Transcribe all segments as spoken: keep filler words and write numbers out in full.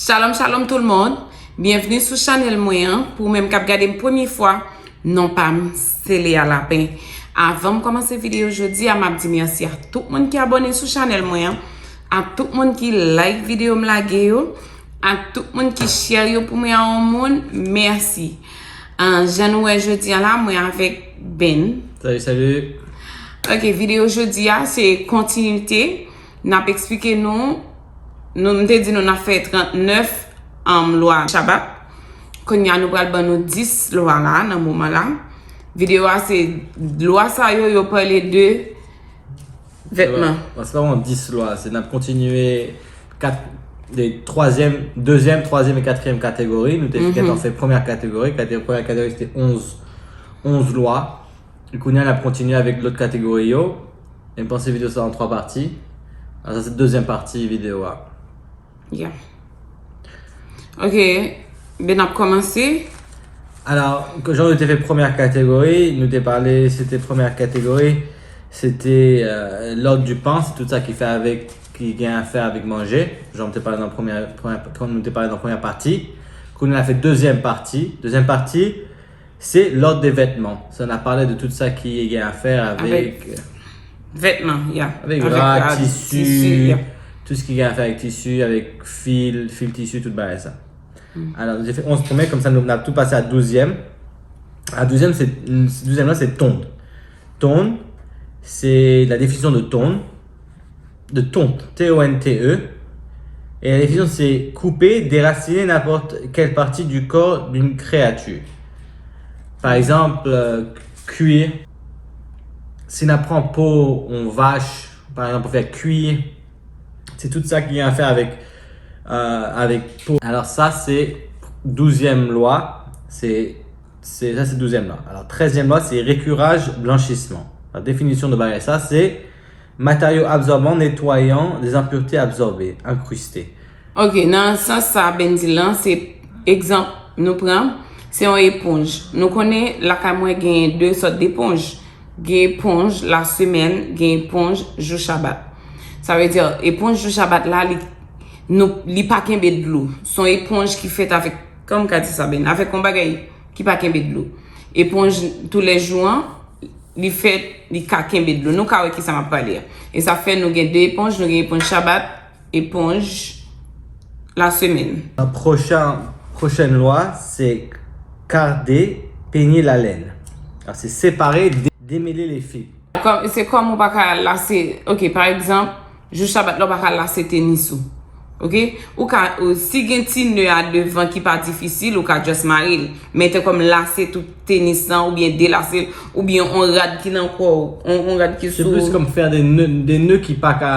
Shalom, shalom tout le monde. Byenvni sou chanèl mwen an. Pou ou menm k ap gade m premye fwa, non pa m se Lea Lapin. Avan m kòmanse videyo jodi a, m ap di mèsi a tout moun ki abòne sou chanèl mwen an, a tout moun ki like videyo m lage yo, a tout moun ki share yo pou mwen a yon moun, mèsi. Ah, jan nou wè jodi a la, mwen avèk Ben. Salut, salut. Ok, videyo jodi a se kontinite. N ap eksplike nou, nou, m te di nou n ap fè trannèf, um, lwa Shabbat. Kounye a nou pral ban nou dis lwa la nan moman la. Videyo a se lwa sa yo, yo pale de vètman. Bon, se pa vrèman dis lwa, se n ap kontinye kat, de twazyèm, dezyèm, twazyèm e katriyèm kategori. Nou te gentan fè premyè kategori, kate-, premyè kategori se te onz, onz lwa. E kounye a n ap kontinye avèk lòt kategori yo. E m panse videyo sa an twa pati. Ah, sa se dezyèm pati videyo a. Yeah. Ok, ben n ap kòmanse. Alò, jan nou te fè premyè kategori, nou te pale, se te premyè kategori, se te, euh, l'ordre du pain, se tout sa ki fè avèk, ki gen afè avèk manje, jan nou te pale nan premyè, premyè, kon nou te pale nan premyè pati. Kounye a n ap fè dezyèm pati. Dezyèm pati, se l'ordre des vêtements. Sa n ap pale de tout sa ki gen afè avèk, avèk vètman, yeah. Avèk rad, tisi, yeah. Tout sa ki gen afè avèk tisi, avèk fil, fil tisi, tout bagay sa. Alò, nou te fè onz premye, kòmsa nou, n ap tou pase a douzyèm. A douzyèm, se, douzyèm la, se tonn. Tonn, se la définition de tonn, de tonte, T O N T E. Et la définition, c'est couper, déraciner n'importe quelle partie du corps d'une créature. Par exemple, euh, cuir. Si n ap pran po yon vach, par exemple, pou fè kwi, se tout sa ki gen afè avèk, euh, avèk po. Alò, sa, se douzyèm lwa, se, se, sa, se douzyèm lwa. Alò, trèzyèm lwa, se récurage, blanchissement. La définition de bagay sa, se matériau absorbant, nettoyant des impuretés absorbées, incrustées. Ok, nan sans sa Ben di lan, se egzanp nou pran, se yon eponj. Nou konnen lakay mwen gen de sòt deponj. Gen eponj lasemèn, gen eponj jou Shabbat. Sa vle di, eponj jou Shabbat la, li, nou, li pa kenbe dlo. Se yon eponj ki fèt avèk, kòman m ka di sa, Ben? Avèk yon bagay ki pa kenbe dlo. Eponj toulèjou an, li fèt, li ka kenbe dlo. Nou ka wè kisa m ap pale a. E sa fè nou gen de eponj, nou gen eponj Shabbat, eponj lasemèn. Pwochen, pwochèn lwa, se karde, penye lalèn. Alò, se separe, de-, demele le fil. Kòm, se kòm ou pa ka lase, ok, pa egzanp, jou Shabbat la, ou pa ka lase tenis ou. Ok? Ou ka, ou, si gen ti nè a devan ki pa difisil, ou ka just mare l. Men te kòm lase tout tenis lan, oubyen delase l, oubyen on rad ki nan kò w, on, on rad ki sou. C'est plus comme faire des nœuds, des nœuds ki pa ka,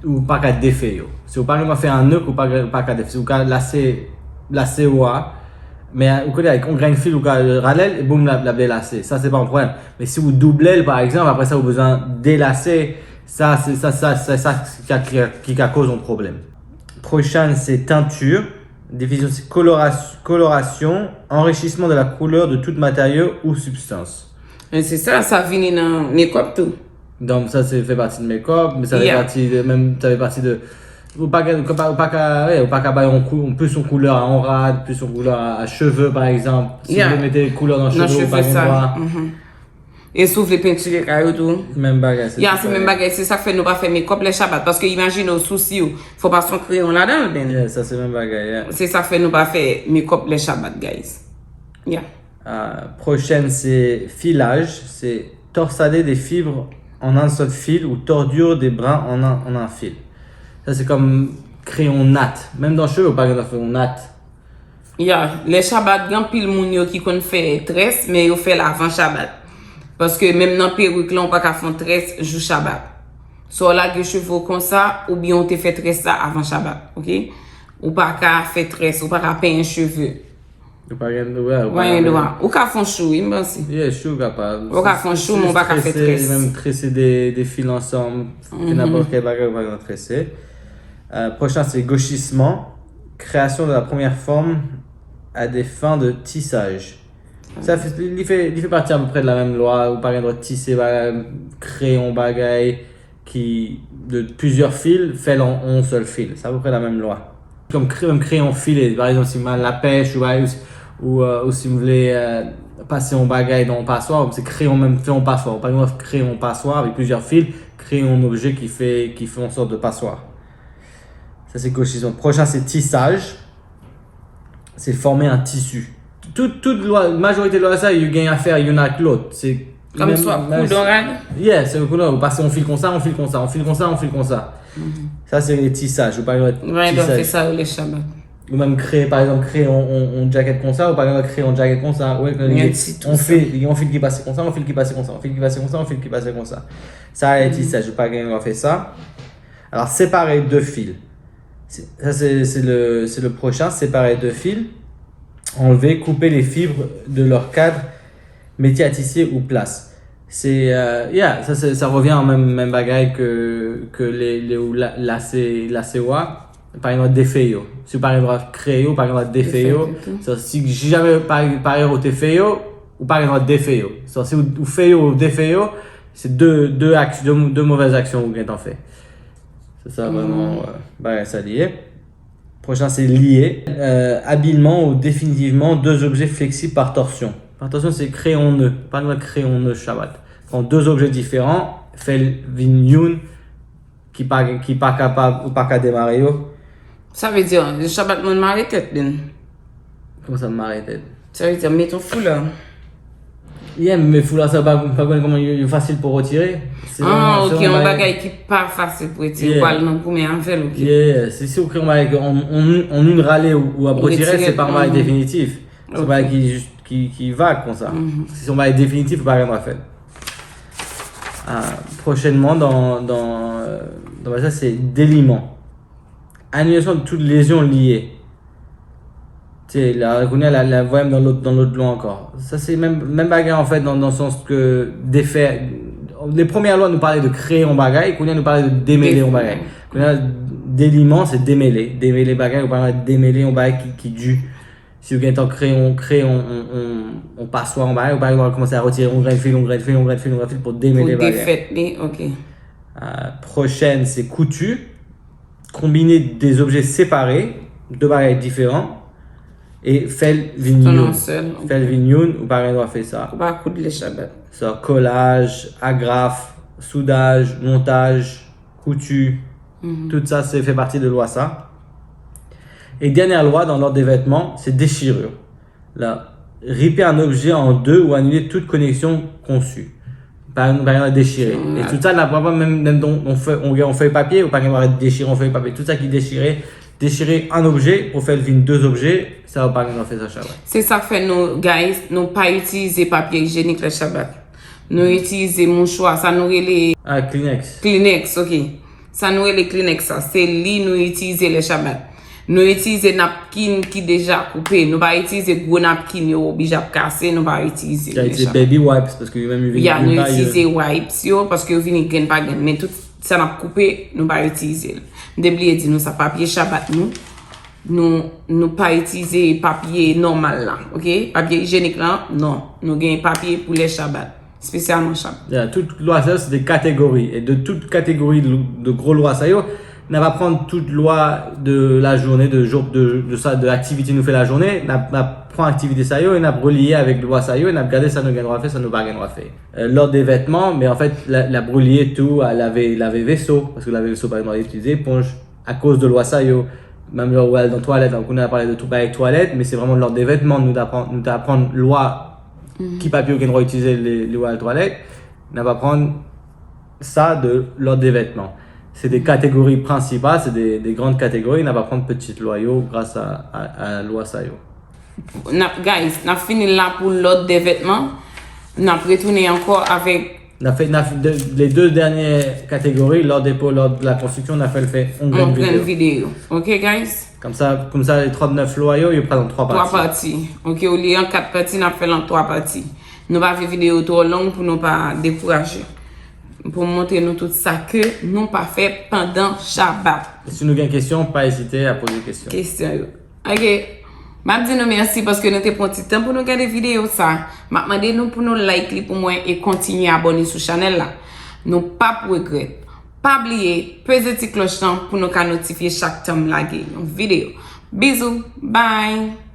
ou pa ka defè yo. Si ou pa gentan fè an nè, ou pa, ou pa ka defè. Si ou ka lase, lase ou a, men ou konnen avèk on grenn fil, ou ka rale l, e boum, l ap, l ap delase. Sa, se pa yon pwoblèm. Men si ou double l, pa egzanp, apre sa, ou bezwen delase, sa, se, sa, sa, sa, sa ki ka, ki ka, ki ka koz yon pwoblèm. Pwochèn, se teinture. Définition, c'est coloration, coloration, enrichissement de la couleur de tout matériau ou substance. Men se sa, sa vini nan makeup tou. Donk, sa se fè pati de makeup, men sa fè pati de, menm, sa fè pati de, ou pa ka, ou pa, ou pa ka, wè, ou pa ka bay yon kou-, plis yon koulè a yon rad, plis yon koulè a, a cheve, pa egzanp. Si ou vle mete koulè nan cheve, ou pa gen dwa. E si w vle pentire kay ou tou? Menm bagay, se menm bagay. Se sa k fè nou pa fè makeup lè Shabbat. Paske imajine w sousi w, fò w pase yon kreyon ladan l, Ben. Yeah, sa se menm bagay, yeah. Se sa k fè nou pa fè makeup lè Shabbat, guys. Yeah. Ah, pwochèn, se filaj. Se torsader des fibres en un seul fil ou tordure des brins en un, en un fil. Sa se kòm kreye yon nat. Menm nan cheve, ou pa gen dwa fè yon nat. Ya, lè Shabbat, gen anpil moun yo ki konn fè très, men yo fè l avan Shabbat. Paske menm nan perik lan, ou pa ka fè yon très jou Shabbat. Swa w lage cheve w konsa, oubyen w te fè très la avan Shabbat, ok? Ou pa ka fè très, ou pa ka penyen cheve. Ou pa gen dwa, ou pa gen dwa. Ou ka fè yon chou, wi, m panse. Yeah, chou kapab. Ou ka fè yon chou, men ou pa ka fè très. Menm trese de, de fil ansanm, fè nenpòt kèl bagay, ou pa gen trese. Euh, pwochèn, se gauchissement, création de la première forme à des fins de tissage. Sa fè, li fè, li fè pati apeprè de la menm lwa, ou pa gen dwa tise bagay, kreye yon bagay ki de plizyè fil, fè l an yon sèl fil. Se apeprè la menm lwa. Kòm kre-, menm kreyon file, pa egzanp, si m al lapèch ou, ou, ou, euh, ou si m vle, euh, pase yon bagay nan yon paswa, se kreyon menm fè yon paswa. Ou pa gen dwa kreye yon paswa avèk plizyè fil, kreye yon objè ki fè, ki fè yon sòt de paswa. Sa se kouchizon. Pwochen se tisaj. Se fòme an tisi. Tout, tout lwa, majorite lwa sa, yo gen afè youn ak lòt. Se Kòm menm, swa menm koud yon rad? Yeah, se koud yon rad. Ou pase yon fil konsa, yon fil konsa, yon fil konsa, yon fil konsa. Sa se rele tisaj. Ou pa gen dwa Right, fè tisaj. Sa rele chabat. Ou menm kreye, pa egzanp, kreye yon, yon, yon djakèt konsa, ou pa gen dwa kreye yon djakèt konsa. Ou Yon ti tou yon sa. fil, yon fil ki pase konsa, yon fil ki pase konsa, yon fil ki pase konsa, yon fil ki pase konsa. Sa rele tisaj. Ou pa gen dwa fè sa. Alors, séparer deux fils. C'est- Ça, c'est c'est le, c'est le prochain. Séparer deux fils. Enlever, couper les fibres de leur cadre, métier à tisser ou place. C'est, euh, yeah, ça, c'est- ça revient au même, même bagay que, que les, les ou la- lase, lase wa. Pa egzanp, defè yo. Si ou pa gen dwa kreye yo, ou pa gen dwa defè yo. Defè yo tou. So, si, si jamè pa, pa erè ou te fè yo, ou pa gen dwa defè yo. So, si ou, ou fè yo, ou defè yo, se de, de, ak- de, de movèz aksyon ou gentan fè. Se sa vrèman, euh, bagay sa li ye. Pwochen se liye, euh, habilement ou définitivement deux objets flexibles par torsion. Par torsion, se kreye yon ne. Pa gen dwa kreye yon ne chabat. Pran de objè diferan, fè l vin youn ki pa, ki pa kapab, ou pa ka demare yo. Sa vle di, chabat mwen mare tèt li. Kòman sa mare tèt? Sa vle di, met yon foula. Yeah, men foula sa pa, pa konn kòman yo, yo fasil pou retire. Se Ah, vrèman, se ok, yon yon bagay bagay ki pa fasil pou retire. Yeah. Ou pral nan goumen avè l, ok. Yeah, yeah. Si, si ou kreye yon bagay ke an, an, an youn rale ou, ou ap Ou retire, retire, se pa yon bagay mhm. definitif. Se yon Ok. bagay ki jis, ki, ki vag konsa. Mhm. Si se yon bagay definitif, ou pa gen dwa fè l. Ah, prochènman, dans, dans, euh, dans ça, c'est déliement. Annulation de toute lésion liée. Tu sais, la, kounye a, la, la, voyons dans l'autre, dans l'autre loi encore. Ça, c'est même, même bagay, en fait, dans, dans le sens que défaire. Les premières lois nous parlaient de créer un bagay, kounye a nou pale de démêler un bagay. Défè. Kounye a, déliement, c'est démêler. Démêler bagay, ou pa demele yon bagay ki, ki di. Si ou gentan kreye yon, kreye yon, yon, yon, yon paswa, yon bagay, ou pa gen dwa kòmanse a retire yon grenn fil, yon grenn fil, yon grenn fil, yon grenn fil pou demele Pou bagay. defèt li, ok. Euh, prochaine, c'est coutu. Combiner des objets séparés, de bagay diferan, e fè l vin Fè l youn. yon sèl, ok. Fè l vin youn, ou pa gen dwa fè sa. Ou pa koud le chabat. Sa, collage, agrafe, soudage, montage, coutu, Mhm. tout sa, se fè pati de lwa sa. Et dernière loi dans l'ordre des vêtements, c'est déchirure. La, riper un objet en deux ou annuler toute connexion conçue. Pa, pa gen dwa dechire. Mm. E tout sa, n ap pran menm, menm yon, yon fèy, yon, yon fèy papye, ou pa gen dwa dechire yon fèy papye. Tout sa ki dechire, dechire an objè pou fè l vin de objè, sa ou pa gen dwa fè sa chabat. Se sa k fè nou, guys, nou pa itilize papye ijyenik lè chabat. Nou itilize mouchwa, sa nou rele Ah, Kleenex. Kleenex, ok. Sa nou rele Kleenex sa, se li nou itilize lè chabat. Nou itilize napkin ki deja koupe. Nou pa itilize gwo napkin yo, oblije ap kase, nou pa itilize Ka lè itilize chabat. baby wipes, paske yo menm yo vini Ya, nou grenn pa yo. itilize wipes yo, paske yo vini grenn pa grenn. Men tout sa n ap koupe, nou pa itilize l. M te bliye di nou sa, papye chabat nou, nou, nou pa itilize papye nòmal la, ok? Papye ijyenik la, non. Nou gen papye pou lè chabat. Espesyalman chabat. Yeah, tout lwa sa yo, se de kategori. E de tout kategori de, de gwo lwa sa yo, n ap aprann tout lwa de la jounen, de jou, de, de sa, de aktivite nou fè la jounen. N ap, n ap pran aktivite sa yo e n ap reliye avèk lwa sa yo e n ap gade sa nou gen dwa fè, sa nou pa gen dwa fè. Euh, l'ordre des vêtements, men an fèt, l ap, l ap reliye tou a lave, lave veso, paske lave veso pa gen dwa itilize eponj. Akoz de lwa sa yo, menm lè ou al nan twalèt, la, kounye a pale de tou bagay twalèt, men se vrèman l'ordre des vêtements, nou t aprann, nou t aprann lwa Mhm. ki papye ou gen dwa itilize lè, lè ou al twalèt, n ap aprann sa de l'ordre des vêtements. Se de kategori prensipal, se de, de grann kategori, n ap aprann pitit lwa yo gras a, a, a lwa sa yo. N ap, guys, n ap fini la pou l'ordre des vêtements. N ap retounen ankò avèk N a fè, n a fè de, les deux dernières catégories, l'ordre des pots, l'ordre de la construction, n a fè l fè yon grenn yon grenn videyo. videyo. Ok, guys? Kòmsa, kòmsa, trannèf lwa yo, yo pral an twa Twa pati. pati. Ok, olye an kat pati, n ap fè l an twa pati. Nou pa vle videyo twò long pou nou pa dekouraje. Pou m montre nou tout sa ke nou pa fè pandan Shabbat. E si nou gen kesyon, pa ezite a poze kesyon. Kesyon yo. Ok. M ap di nou mèsi paske nou te pran ti tan pou nou gade videyo sa. M ap mande nou pou nou like li pou mwen e kontinye abòne sou chanèl la. Nou p ap regrèt. Pa bliye peze ti klòch lan pou nou ka notifye chak tan m lage yon videyo. Bizou, bye!